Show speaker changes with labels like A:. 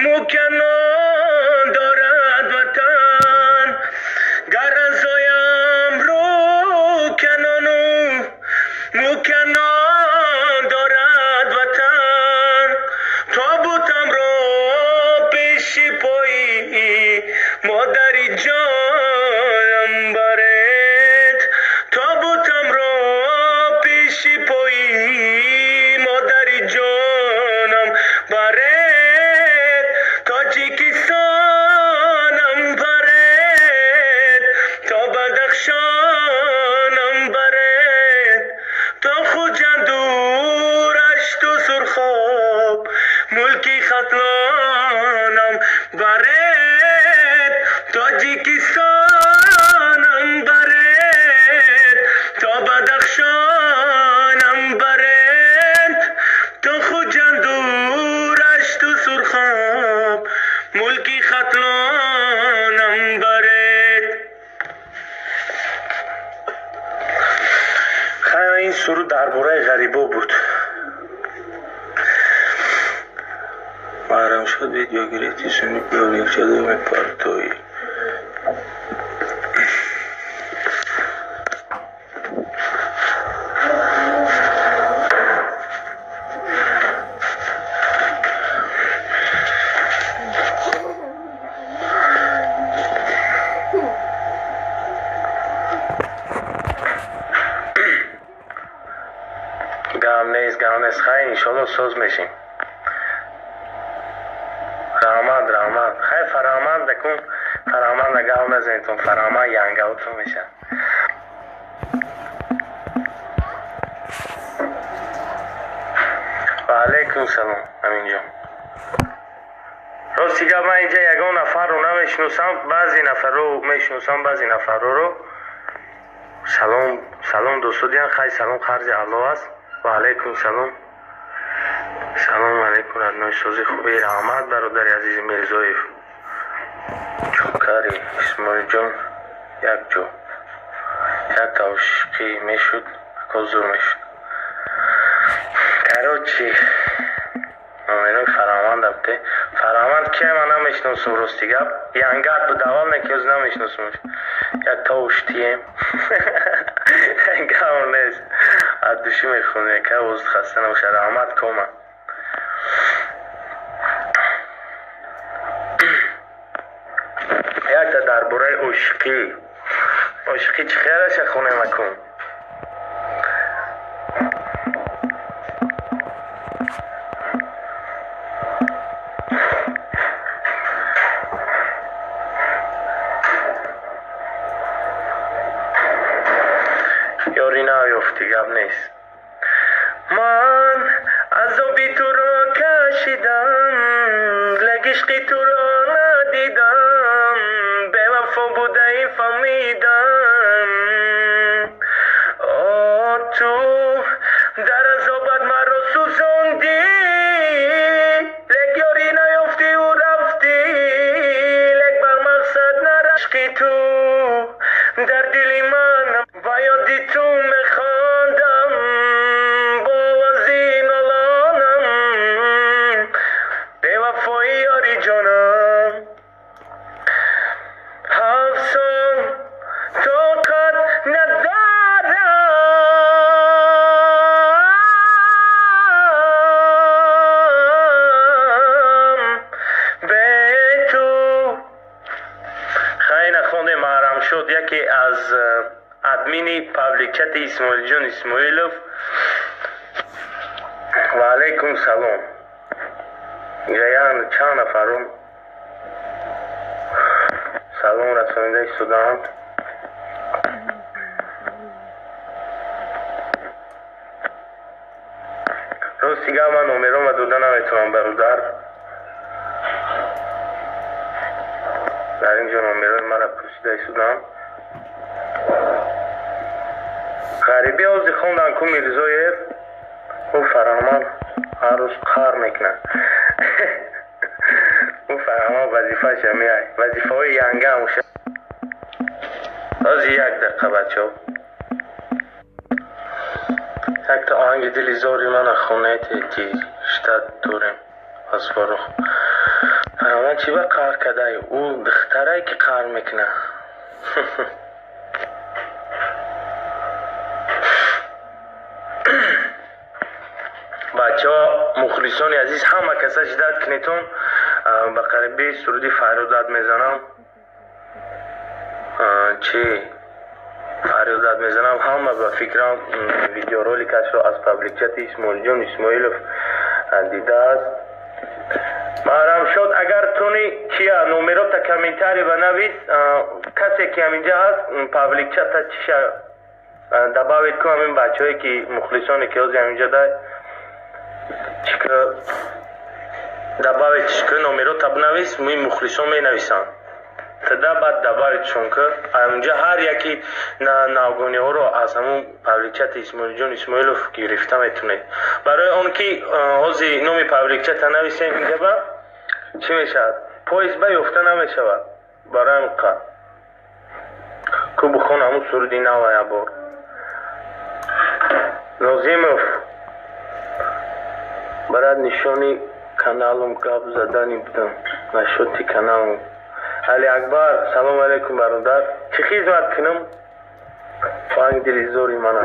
A: муканон дорад ватан. Гар азоям рӯ канону муканон дорад ватан. Тобутамро пеши пои модари ҷонам баред. Тобутамро пеши пои модари ҷонам баред. Тоҷикистонам баред, то Бадахшонам баред, то Хуҷанду Рашту Сурхоб, мулки Хатлонам баред. Тоҷикистонам баред, то Бадахшонам баред, то Хуҷанду Рашту Сурхоб, мулки Хатлонам баред. Хай, ин суруд дар бораи ғарибо буд. Маҳрам шуд видео гирифти суни биёрикчаду мепартоӣ. Гам нест, гам нест. Хай, иншолло соз мешем. Раҳмат, раҳмат. Хай, фараҳманд акун, фараҳманда гап назанедтон, фараҳманд янгаутон мешавад. Ва алайкум салом, Аминҷон. Рости гап, ман инҷа ягон нафарро намешиносам, баъзе нафарро мешиносам, баъзе нафарҳоро. Салом, салом, дӯсто диан, хай, салом қарзи Аллоҳ аст. Ва алайкум салом. Салом алайкум, родной, сози хуби, раҳмат, бародари азизи Мирзоев. Чӯкари Исмоилҷон, як ҷо. Як тавшиқӣ мешуд, ако зур мешуд. Короче, номерои фараҳманд абте. Фараҳманд кия, ман намешиносам, рости гап. Янгат буд аввал, не ки ҳоз намешиносамш. Як тавш тием. Гап нест. Аз душӣ мехонем, ка оз хаста набошад. Раҳмат, кома. Якта дар бораи ошиқӣ. Ошиқӣ чӣ хелаша хонем акун? Ёри наёфтӣ, гап нест. Ман азоби туро кашидам, лек ишқи туро надидам, бевафо будаи фаҳмидам. О, ту дар азобат маро сӯзондӣ, лек ёрӣ наёфтиву рафтӣ, лек бар мақсад нарашқи ту дар дили ман ва ёди ту мехондам бо овози нолонам. Бевафои ёри ҷонам, 7 сол тоқат надорам бе ту. Хай, нахондем, маҳрам шуд. Яке аз админи пабликчати Исмоилҷон Исмоилов. Ва алайкум салом. Ян чанд нафарум салом расонида истодаанд. Рости гап, ман номерома дода наметавонам, бародар. Дар ин ҷо номерои маро пурсида истодаанд. Ғарибӣ ози хондан ку Мирзоев, ӯ фараҳманд ҳар рӯз қар мекунад. Ӯ фараҳманд вазифаша меай. Вазифаҳои янга ҳамуша. Ози як дақиқа, бачаҳо. Якта оҳанги дили зори мана хонете, ки штат дорем аз Фарух. Ман чӣ ба қаҳр кадай? Ӯ духтарае ки қаҳр мекунад. Бачаҳо, мухлисони азиз, ҳама каса ждать кунедтон, ба қариби суруди фарёдат мезанам. Чӣ фарёдат мезанам? Ҳама ба фикрам видеороликашро аз пабликчати Исмоилҷон Исмоилов дидааст. Маҳрамшод, агар туни чия номерота комментарий ба навис, касе ки ҳаминҷа ҳаст, пабликчата чиша добавить кун, ҳамин бачаҳое ки мухлисоне ки ҳозир ҳаминҷа дай чика добавить ку, номерота бинавис, ми мухлисон менависанд. Тада баъд добавитшон ку. Онҷа ҳар яки навгониҳоро аз ҳамун пабликчати Исмоилҷон Исмоилов гирифта метунед. Барои он ки ҳозир номи пабликчата нависем, инҷа ба чӣ мешавад? Поиск ба ёфта намешавад. Барои ҳамин ку бухон ҳамун суруди нава як бор. Нозимов, барад нишони каналум гап задани будам нашоти каналум. Али Акбар, салому алайкум, бародар. Чӣ хизмат кунам? Фанг дилизори мана.